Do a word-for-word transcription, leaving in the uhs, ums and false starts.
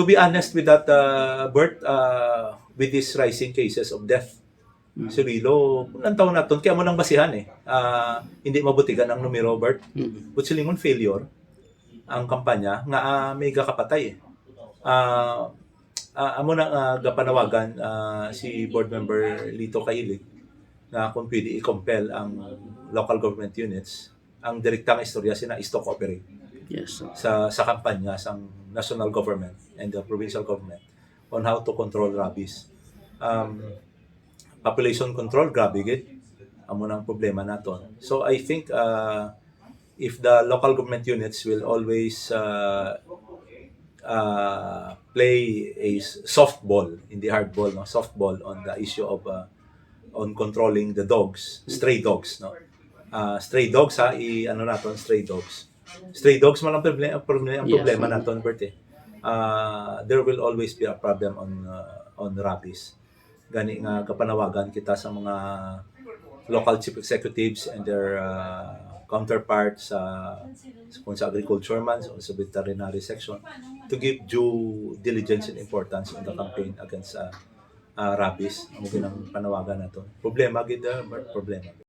To be honest with that, uh, Bert, uh, with these rising cases of death, Mm. Iloilo, kung ang taon naton, kaya mo nang basihan eh. Ah, hindi mabutigan ang numero, Bert. Mm. But silingon failure ang kampanya nga, ah, may gakapatay eh. Ah, ah, amo na nga gapanawagan, ah, si Board Member Lito Kahilig nga kung pwede i-compel ang local government units, ang direkta nga istorya sina is to cooperate Yes, sir. sa, sa kampanya sang national government and the provincial government on how to control rabies. Um, population control, grabe gid. Amo nang problema naton. So I think, uh, if the local government units will always, uh, uh, play a s-, softball, hindi hardball, no? Softball on the issue of, uh, on controlling the dogs, stray dogs, no? Uh, stray dogs, ha, i-, ano naton, stray dogs. Stray dogs man ang problema, problema, ang Yes. problema naton, Bert, eh. Uh, there will always be a problem on, uh, on rabies. Gani nga kapanawagan kita sa mga local chief executives and their, uh, counterparts sa, kung sa agriculture man, sa, sa veterinary section, to give due diligence and importance on the campaign against, uh, uh, rabies. Amo gyud ang panawagan nato. Problema gid, uh, Bert, problema.